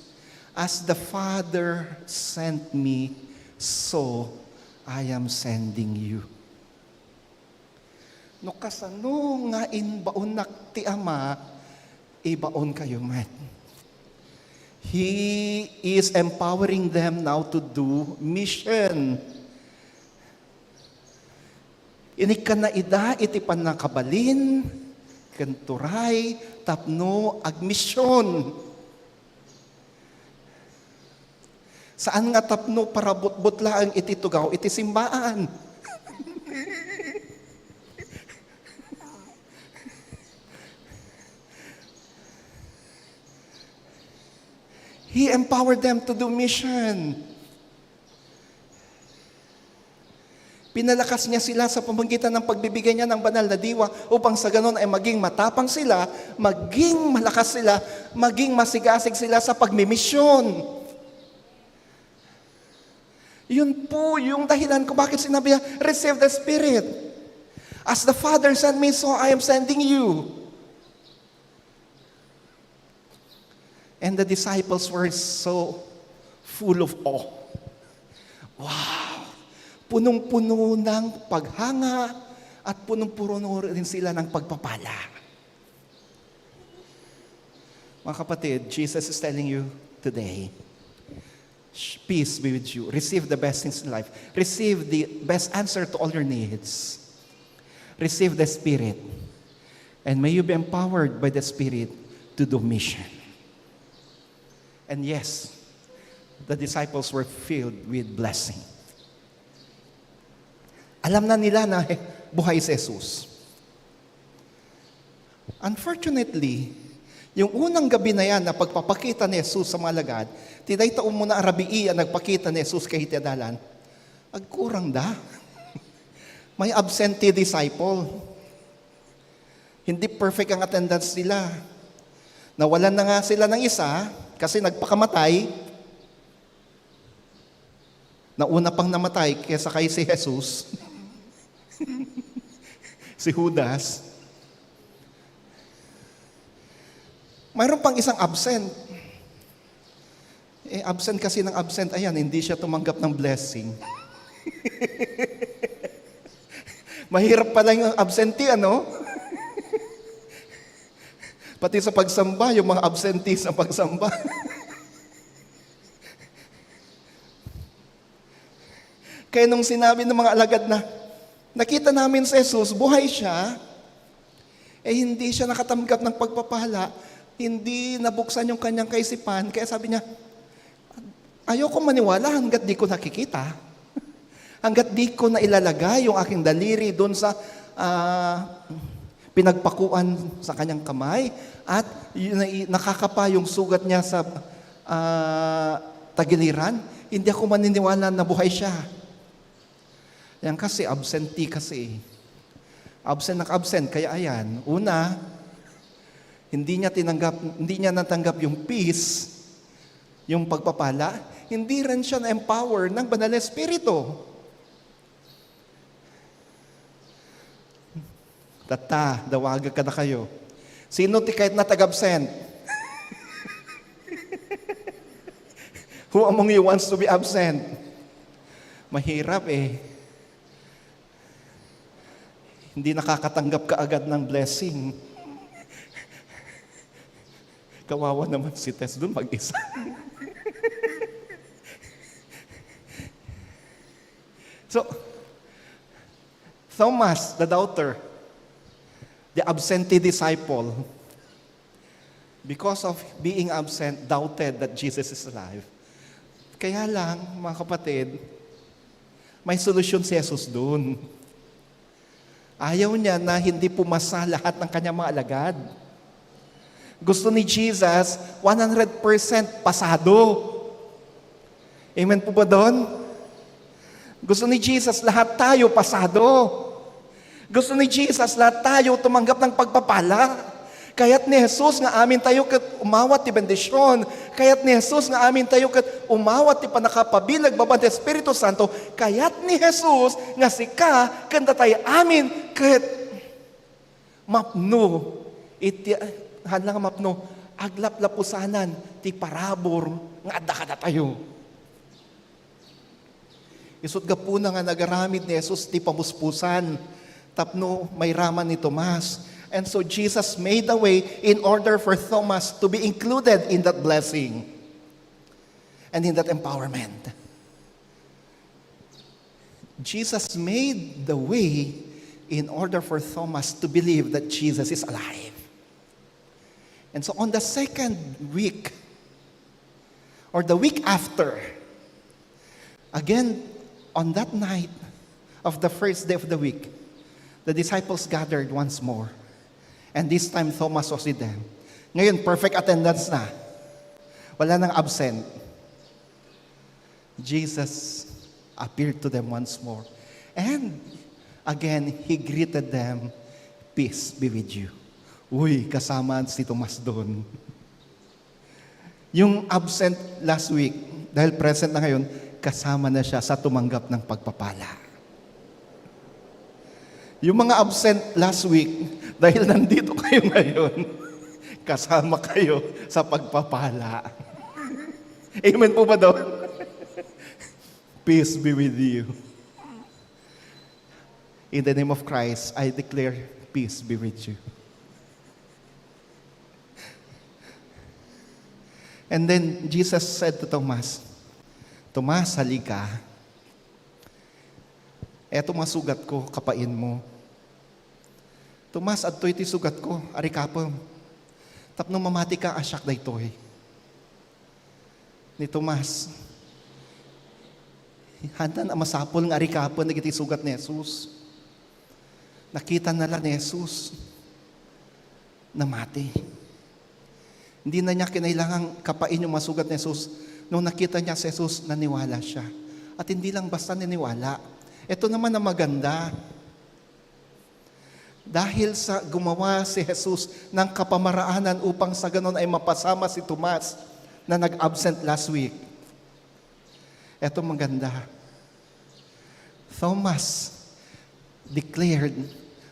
"As the Father sent me, so I am sending you." No kasano nga imbaonnak ti Ama, ibaonkayo met. He is empowering them now to do mission. Inikkanna ida iti pannakabalin ken turay tapno agmision. Saan nga tapno parabutbut laeng iti tugaw iti simbaan. He empowered them to do mission. Pinalakas niya sila sa pamamagitan ng pagbibigay niya ng banal na diwa upang sa ganon ay maging matapang sila, maging malakas sila, maging masigasig sila sa pagmimisyon. Yun po yung dahilan kung bakit sinabi niya, "Receive the Spirit. As the Father sent me, so I am sending you." And the disciples were so full of awe. Wow! Punong-puno ng paghanga at punong-puno rin sila ng pagpapala. Mga kapatid, Jesus is telling you today, "Sh-, peace be with you. Receive the best things in life. Receive the best answer to all your needs. Receive the Spirit. And may you be empowered by the Spirit to do mission." And yes, the disciples were filled with blessing. Alam na nila na buhay si Jesus. Unfortunately, Yung unang gabi na yan na pagpapakita ni Jesus sa mga alagad, ti dayta umuna a rabii a nagpakita ni Jesus iti adalan, agkurangda. May absentee disciple. Hindi perfect ang attendance nila. Nawalan na nga sila ng isa kasi nagpakamatay. Nauna pang namatay kesa kay si Jesus. Si Judas. Mayroon pang isang absent. Eh, absent kasi ng absent, ayan, hindi siya tumanggap ng blessing. Mahirap pala yung absentee, ano? Pati sa pagsamba, yung mga absentee sa pagsamba. Kaya nung sinabi ng mga alagad na, "Nakita namin si Jesus, buhay siya," eh, hindi siya nakatanggap ng pagpapala, hindi nabuksan yung kanyang kaisipan, kaya sabi niya, "Ayoko maniwala hanggat di ko nakikita. Hanggat di ko nailalagay yung aking daliri doon sa, ah, pinagpakuan sa kanyang kamay at yun ay nakakapa yung sugat niya sa, ah, tagiliran. Hindi ako maniniwala na buhay siya." Yan kasi, absentee kasi. Absent na absent. Kaya ayan, una, hindi niya tinanggap, hindi niya natanggap yung peace, yung pagpapala. Hindi rin siya na-empower ng Banal na Espiritu. Tata, dawagan ka na kayo. Sino ti kahit na tag-absent? Who among you wants to be absent? Mahirap eh. Hindi nakakatanggap kaagad ng blessing. Kawawa naman si Tess doon mag-isa. So, Thomas, the doubter, the absentee disciple, because of being absent, doubted that Jesus is alive. Kaya lang, mga kapatid, may solusyon si Jesus doon. Ayaw niya na hindi pumasa lahat ng kanyang mga alagad. Gusto ni Jesus, one hundred percent pasado. Amen po ba doon? Gusto ni Jesus, lahat tayo pasado. Gusto ni Jesus, lahat tayo tumanggap ng pagpapala. Kayat ni Jesus nga amin tayo ket umawat ti bendisyon. Kayat ni Jesus nga amin tayo ket umawat ti pannakapabileg babaen ti Espiritu Santo. Kayat ni Jesus nga sika ken datay amin ket mapno iti, haan lang nga mapno, aglaplapusanan ti parabur nga adda kadatayo. Isu't gapuna nga nagaramid ni Jesus ti pamuspusan tapno mairaman ni Tomas. And so Jesus made a way in order for Thomas to be included in that blessing and in that empowerment. Jesus made the way in order for Thomas to believe that Jesus is alive. And so on the second week, or the week after, again, on that night of the first day of the week, the disciples gathered once more. And this time, Thomas was with them. Ngayon, perfect attendance na. Wala nang absent. Jesus appeared to them once more. And again, he greeted them, "Peace be with you." Uy, kasama si Tomas doon. Yung absent last week, dahil present na ngayon, kasama na siya sa tumanggap ng pagpapala. Yung mga absent last week, dahil nandito kayo ngayon, kasama kayo sa pagpapala. Amen po ba doon? Peace be with you. In the name of Christ, I declare peace be with you. And then Jesus said to Thomas, "Tomas, halika. Eto nga sugat ko, kapain mo. Tomas, adtoy ti sugat ko, arikapem. Tapno mamati ka, a siak daytoy." Ni Tomas, haanna a masapul nga arikapen dagiti sugat ni Jesus. Nakita na la ni Jesus. Namati. Hindi na niya kinailangan kapain yung mga sugat ni Jesus. Nung nakita niya si Jesus, naniwala siya. At hindi lang basta naniwala. Ito naman ang maganda. Dahil sa gumawa si Jesus ng kapamaraanan upang sa ganon ay mapasama si Tomas na nag-absent last week. Ito maganda. Thomas declared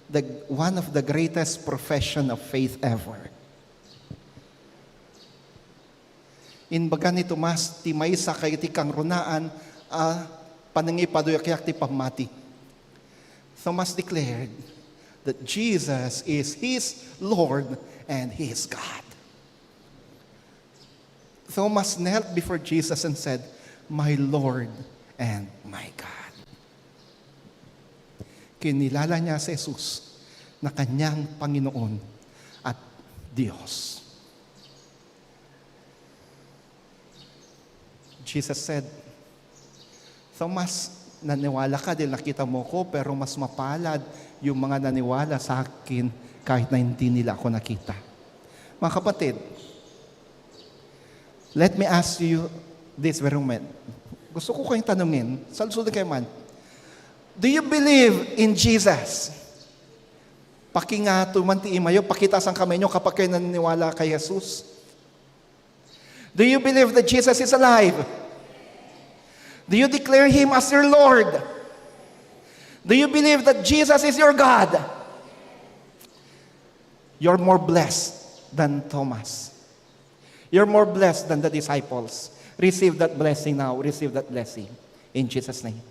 the, one of the greatest profession of faith ever. Imbaga ni Tomas, ti maysa kadagiti kangrunaan a panangipaduyakiak ti pammati. Thomas declared that Jesus is his Lord and his God. Thomas knelt before Jesus and said, "My Lord and my God." Kinilala niya si Jesus na kanyang Panginoon at Diyos. Jesus said, "Thomas, naniwala ka dahil nakita mo ko, pero mas mapalad yung mga naniwala sa akin kahit na hindi nila ako nakita." Mga kapatid, let me ask you this very moment. Gusto ko kayong tanungin, saludsodon kayo man, do you believe in Jesus? Pakingato man ti imayo, pakitaas ang kamayyo kapag kayo naniniwala kay Jesus. Do you believe that Jesus is alive? Do you declare Him as your Lord? Do you believe that Jesus is your God? You're more blessed than Thomas. You're more blessed than the disciples. Receive that blessing now. Receive that blessing. In Jesus' name.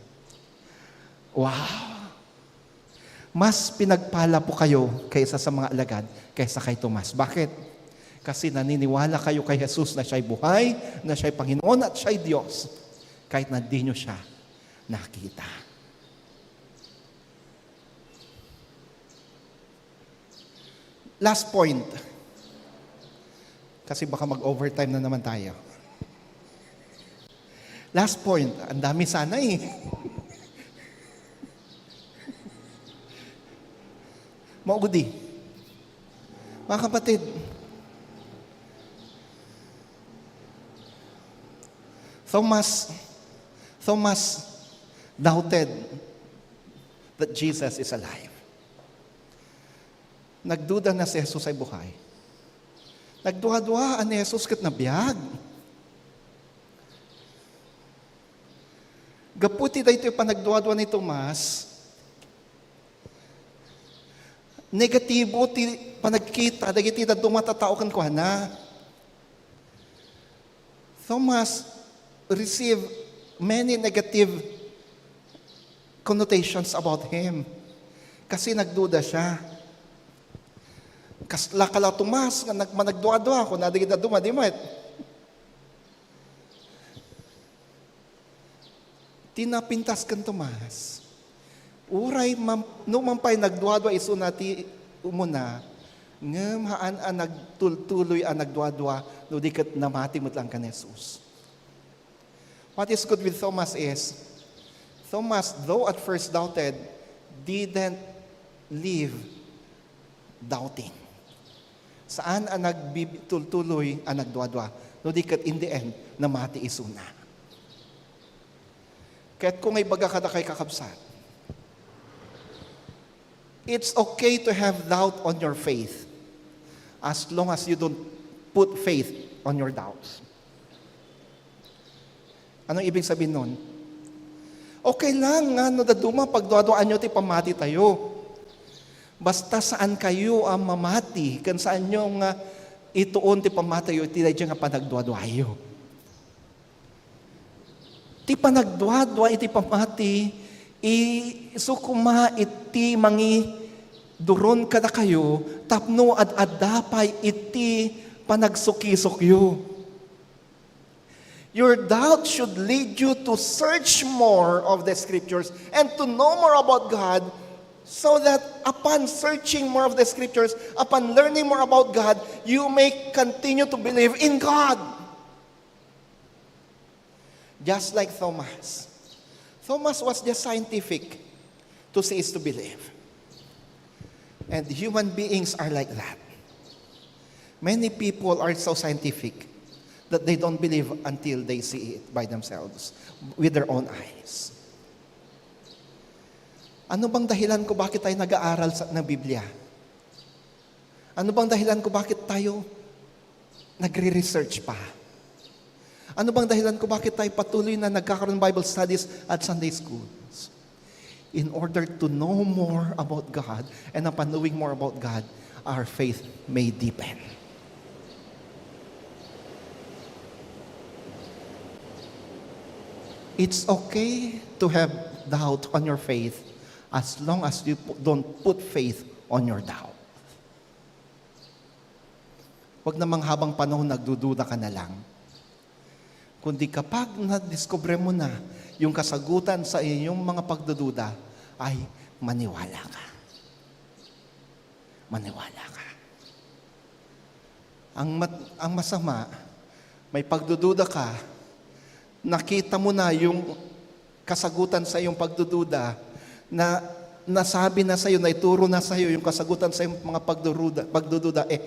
Wow! Mas pinagpala po kayo kaysa sa mga alagad, kaysa kay Tomas. Bakit? Kasi naniniwala kayo kay Jesus na siya'y buhay, na siya'y Panginoon at siya'y Diyos, kahit na di nyo siya nakita. Last point. Kasi baka mag-overtime na naman tayo. Last point. Ang dami sana eh. Maugudi. Mga kapatid, Thomas, Thomas doubted that Jesus is alive. Nagduda na si Jesus ay buhay. Nagduadua ni Jesus ket nabiag. Gapu ti daytoy panagduadua ni Tomas, negatibo ti panagkita dagiti dadduma a tattao kenkuana. Thomas received many negative connotations about him. Kasi nagduda siya. Kasla ka la Tomas nga nag-, managduadua, kuna dagiti dadduma, di met. Ti napintas ken Tomas, uray mam-, no man pay nagduadua isuna ti umuna, ngem haan a nagtultuloy a nagduadua, no di ket namati met laeng ken Jesus. What is good with Thomas is, Thomas, though at first doubted, didn't leave doubting. Saan a nagbib-, tultuloy a nagduadua, no di ket in the end, namati isuna. Kayatko nga ibaga kadakay, kakabsat, it's okay to have doubt on your faith as long as you don't put faith on your doubts. Anong ibig sabihin nun? Okay lang nga no dadduma pagduaduaanyo ti pammatitayo. Basta saan kayo a mamati, ken saanyo nga ituon ti pammatiyo iti daydiay nga panagduaduayo. Ti panagduadua iti pammati, isu koma iti mangiduron kadakayo tapno ad-adda pay iti panagsukisukyo. Your doubt should lead you to search more of the scriptures and to know more about God, so that upon searching more of the scriptures, upon learning more about God, you may continue to believe in God. Just like Thomas. Thomas was just scientific. To see is to believe. And human beings are like that. Many people are so scientific that they don't believe until they see it by themselves, with their own eyes. Ano bang dahilan ko bakit tayo nag-aaral sa, ng Biblia? Ano bang dahilan ko bakit tayo nagre-research pa? Ano bang dahilan ko bakit tayo patuloy na nagkakaroon ng Bible studies at Sunday schools? In order to know more about God, and upon knowing more about God, our faith may deepen. It's okay to have doubt on your faith as long as you pu-, don't put faith on your doubt. Huwag namang habang panahon nagdududa ka na lang. Kundi kapag nadiskubre mo na yung kasagutan sa iyong mga pagdududa, ay maniwala ka. Maniwala ka. Ang mat-, ang masama, may pagdududa ka, nakita mo na yung kasagutan sa iyong pagdududa, na nasabi na sa iyo, naituro na sa iyo yung kasagutan sa iyong mga pagduruda-, pagdududa, eh,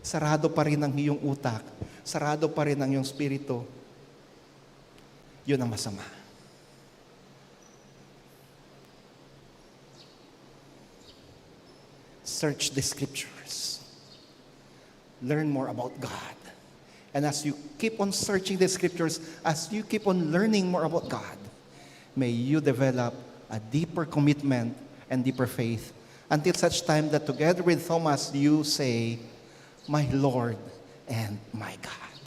sarado pa rin ang iyong utak, sarado pa rin ang iyong spirito. Yun ang masama. Search the scriptures. Learn more about God. And as you keep on searching the scriptures, as you keep on learning more about God, may you develop a deeper commitment and deeper faith until such time that together with Thomas, you say, "My Lord and my God."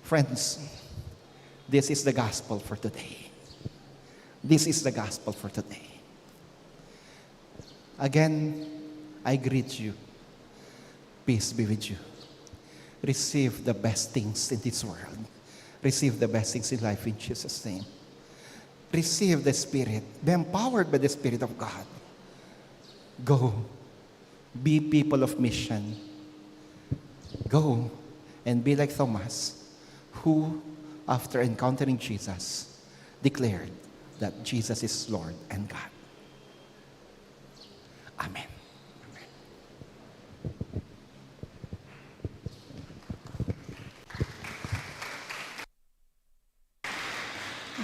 Friends, this is the gospel for today. This is the gospel for today. Again, I greet you. Peace be with you. Receive the best things in this world. Receive the best things in life in Jesus' name. Receive the Spirit. Be empowered by the Spirit of God. Go. Be people of mission. Go and be like Thomas, who, after encountering Jesus, declared that Jesus is Lord and God. Amen.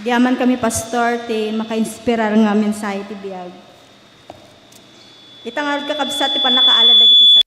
Agyaman kami, Pastor, ti makainspirar nga mensahe ti biag. Ita ngarud, kakabsat, ti pannakaala dagiti sa-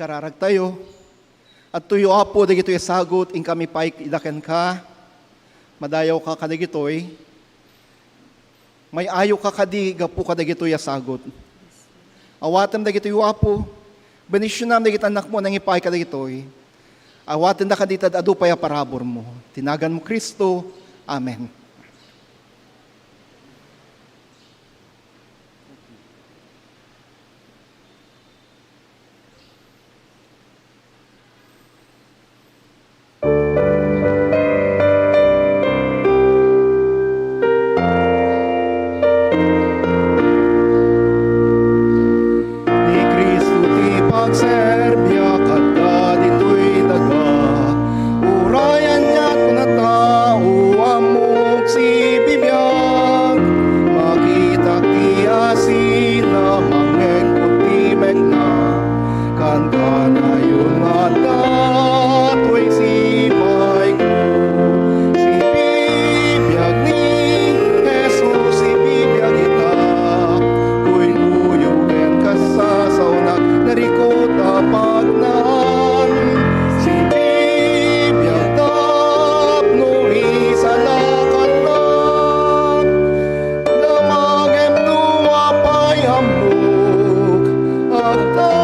Kararagtayo, adtoyo, Apo, dagitoy a sagut, inkami pay ida kenka. Madayawka kadagitoy. May-ayoka kadi gapu kadagitoy a sagut. Awatem dagitoy, Apo. Bendisionam dagiti annakmo a nangipaay kadagitoy. Awatenda kadi ti ad-adu pay a paraburmo. Ti naganmo, Cristo. Amen. Ni Cristo ti pagserbiak kadta ditoy daga. Uray aniat kunata, o ammok sibibiag. Makitak ti asin a mangngegko ti mekna. Kankanayon nga adda toy sipaayko. Sibibiag ni Jesus, sibibiag ita. Kuykuyogen kasasaonak, narikut a pagnanan. Sibibiag tapno isalakannak. Damagem no apay ammok, agta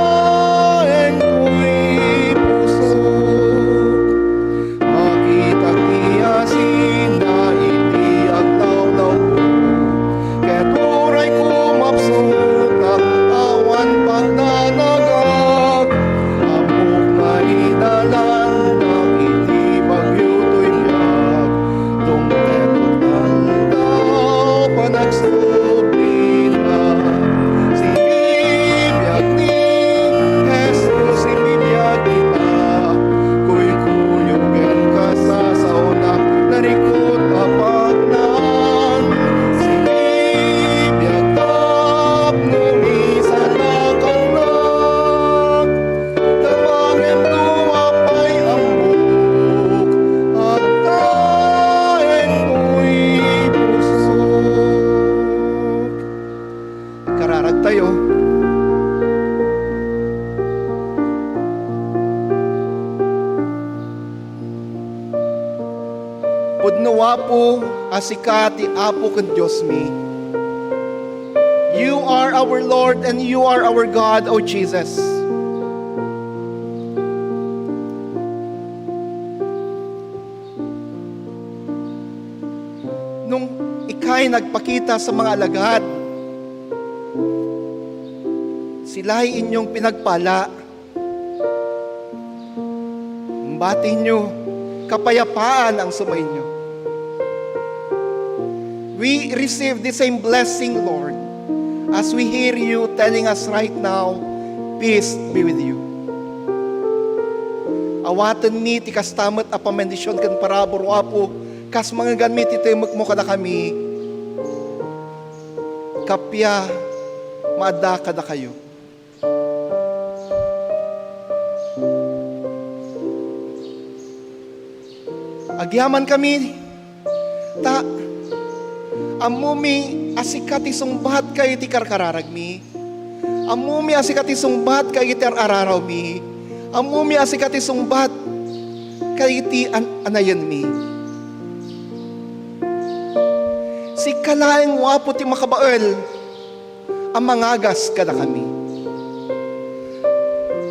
intoy pusok. Makitak ti asinna iti agdawdawko, ket uray kumapsutak, awan pagnanagak. Ammok nga idalannak iti bagyo toy biag, tungpek, aldaw, panagsublina. Sibibiag ni Jesus, sibibiag ita. Kuykuyogen kasasaonak, narikut a pagnanan. Sibibiag tapno isalakannak. Damagem no apay ammok, agta intoy pusok. Kararagtayo. Pudno, Apo, a sika ti Apo ken Diosmi. You are our Lord and you are our God, O Jesus. Nung ikay nagpakita sa mga alagad, sila'y inyong pinagpala. Bati nyo, kapayapaan ang sumainyo. We receive the same blessing, Lord, as we hear you telling us right now, "Peace be with you." Awatenmi ti kasta met a pamendisyon ken parabur, O Apo, kas mangeganmi ti timekmo kadakami. Kappia, maadda kadakayo. Agyamankami, ta ammomi a sika ti sungbat kadagiti karkararagmi. Ammomi a sika ti sungbat kadagiti ar-ararawmi. Ammomi a sika ti sungbat kadagiti an-, anayenmi. Sika laeng, O Apo, ti makabael a mangagas kadakami.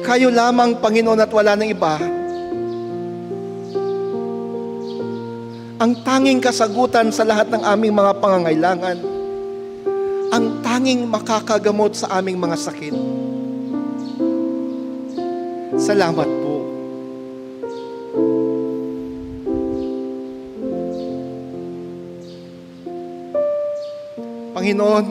Kayo lamang, Panginoon, at wala nang iba. Ang tanging kasagutan sa lahat ng aming mga pangangailangan, ang tanging makakagamot sa aming mga sakit. Salamat po. Panginoon,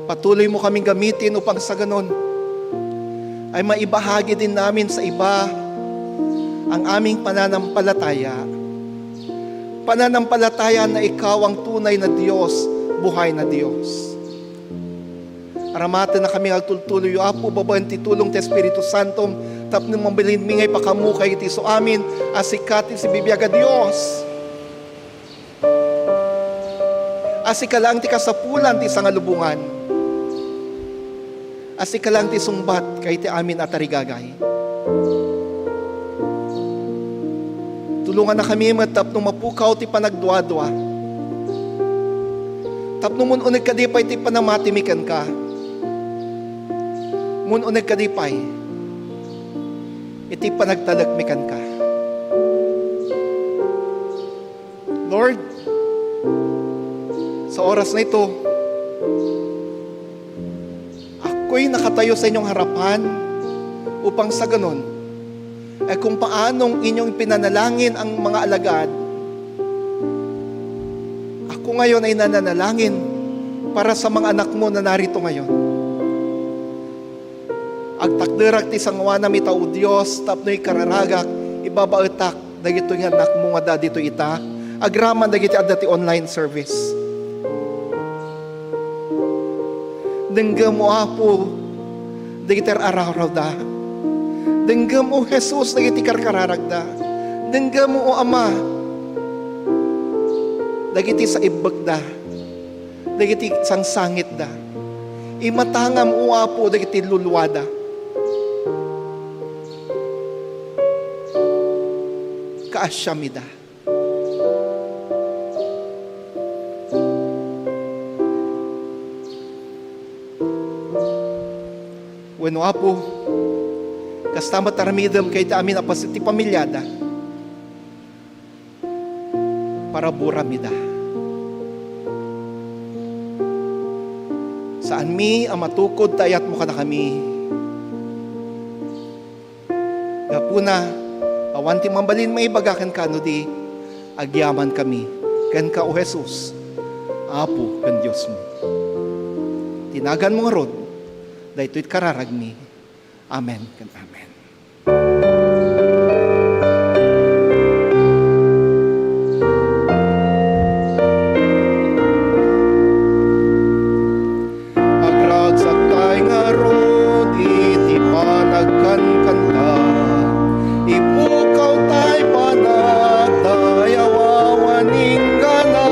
patuloy mo kaming gamitin upang sa ganon ay maibahagi din namin sa iba ang aming pananampalataya. Pananampalataya na ikaw ang tunay na Dios, buhay na Dios. Aramaten na kami nga agtultuloy, Apo, babaen ti tulong ti Espiritu Santo, tapno mabalinmi nga ipakaammo kadagiti isuamin a sika ti sibibiag a Dios. A sika laeng ti kasapulan ti sangalubongan. A sika lang ti sungbat kadagiti amin a tarigagay. Tulongannakami met tapno mapukaw ti panagduadua. Tapno mun-uneg kadi pay ti panamatimi kenka. Mun-uneg kadi pay iti panagtalekmi kenka. Lord, sa oras na ito, ako'y nakatayo sa inyong harapan upang saganon, ay kung paanong inyong pinanalangin ang mga alagad, ako ngayon ay nananalangin para sa mga anak mo na narito ngayon. Agtakderak ti sangoanam ita, O Dios, tapno ikararagak, ibabaetak dagitoy nga annakmo nga adda ditoy ita, agraman dagiti adda ti online service. Denggem, O Apo, dagiti ar-arawda. Denggem, O Jesus, dagiti karkararagda. Denggem, O Ama, dagiti saibbekda, dagiti sangsangitda. Imatangam, O Apo, dagiti luluada. Kaasiam ida. Wenno, Apo, kasta met aramidem kadagiti amin a paset ti pamiliada. Paraburam ida. Saanmi a matukod ta ayatmo kadakami. Gapuna, awan ti mabalin maibaga kenka no di agyamankami kenka, O Jesus, Apo ken Diosmi. Ti naganmo ngarud, daytoy ti kararagmi. Amen ken amen. Agragsaktay ngarud iti panagkankanta, ipukawtay panagdayaw a waninggana.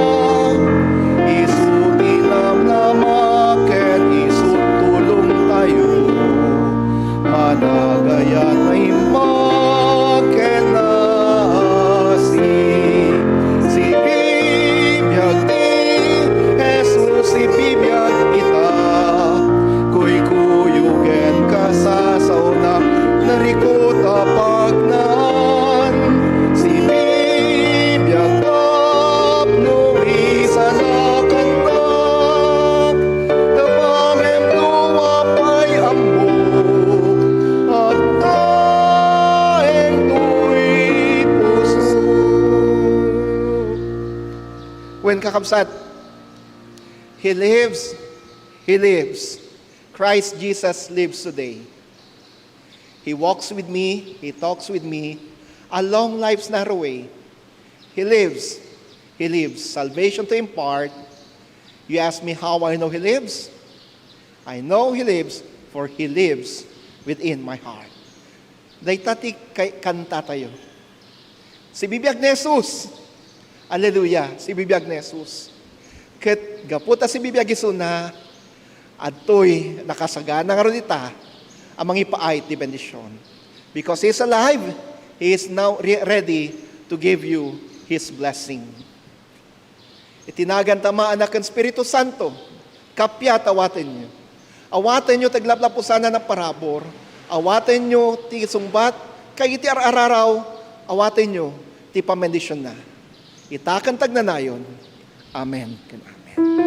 Isu ti namnama ken isu tulongtayo. Managayat nga imbag ken naasi, sibibiag ni Jesus, sibibiag ita. Kuykuyogen kasasaona, narikot a pagnan, sibibiag tapno isalakantak. Tapalem dua pay ammok, agtaeng toy puso. Wen, kakabsat, He lives. He lives. Christ Jesus lives today. He walks with me. He talks with me. Along life's narrow way, He lives. He lives. Salvation to impart. You ask me how I know He lives? I know He lives, for He lives within my heart. Dayta ti kay-, kantatayo. Sibibiag ni Jesus. Alleluia. Sibibiag ni Jesus. Ket gapu ta sibibiag isuna, adtoy nakasagana ngarud ita a mangipaay ti bendision. Because He is alive, He is now re-, ready to give you His blessing. Iti nagan ti Ama, Anak, ken Espiritu Santo, kappia ta awatenyo. Awatenyo ti aglaplapusanan a parabur. Awatenyo ti sungbat, ken iti ar-araraw, awatenyo ti pamendisionna. Ita ken ti agnanayon. Amen ken amen.